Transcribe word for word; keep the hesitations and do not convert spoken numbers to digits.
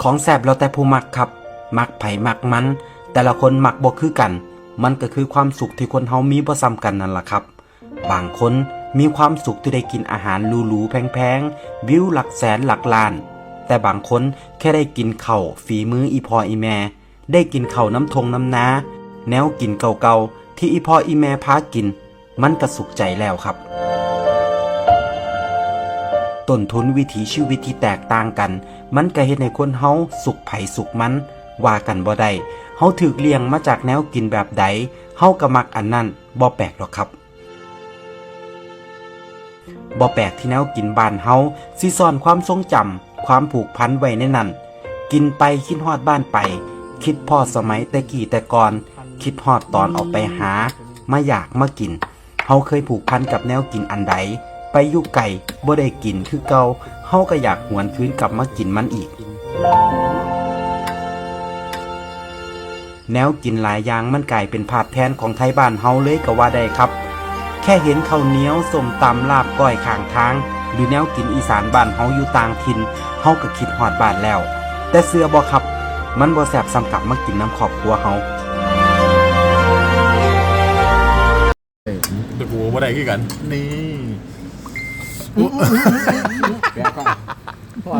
ของแซ่บแล้วแต่ผู้มักครับ มักไผมักมัน แต่ละคนมักบ่คือกัน มันก็คือความสุขที่คนเฮามีบ่ส่ำกันนั่นล่ะครับ บางคนมีความสุขที่ได้กินอาหารหรูๆแพงๆ วิวหลักแสนหลักล้าน แต่บางคนแค่ได้กินข้าวฝีมืออีพ่ออีแม่ ได้กินข้าวนำท่งนำนา แนวกินเก่าๆที่อีพ่ออีแม่พากิน มันก็สุขใจแล้วครับ ต้นทุนวิถีชีวิตที่แตกต่างกัน มันก็เฮ็ดให้คนเฮาสุขไผสุขมัน ว่ากันบ่ได้ เฮาถูกเลี้ยงมาจากแนวกินแบบใด เฮาก็มักอันนั้น บ่แปลกดอกครับ บ่แปลกที่แนวกินบ้านเฮาสิซ่อนความทรงจำ ความผูกพันไว้ในนั้น กินไปคิดฮอดบ้านไป คิดพ้อสมัยแต่กี้แต่ก่อน คิดฮอดตอนออกไปหา มาอยากมากิน เฮาเคยผูกพันกับแนวกินอันใด ไปอยู่ไกลบ่ได้กินคือเก่า เฮาก็อยากหวนคืนกลับมากินมันอีก แนวกินหลายอย่างมันกลายเป็นภาพแทนของไทบ้านเฮาเลยก็ว่าได้ครับ แค่เห็นข้าวเหนียว ส้มตำ ลาบก้อยข้างทาง หรือแนวกินอีสานบ้านเฮาอยู่ต่างถิ่น เฮาก็คิดฮอดบ้านแล้ว แต่เชื่อบ่ครับ มันบ่แซ่บส่ำกลับมากินนำครอบครัวเฮา แต่กูบ่ได้คือกัน นี่ แบบก็พ่อ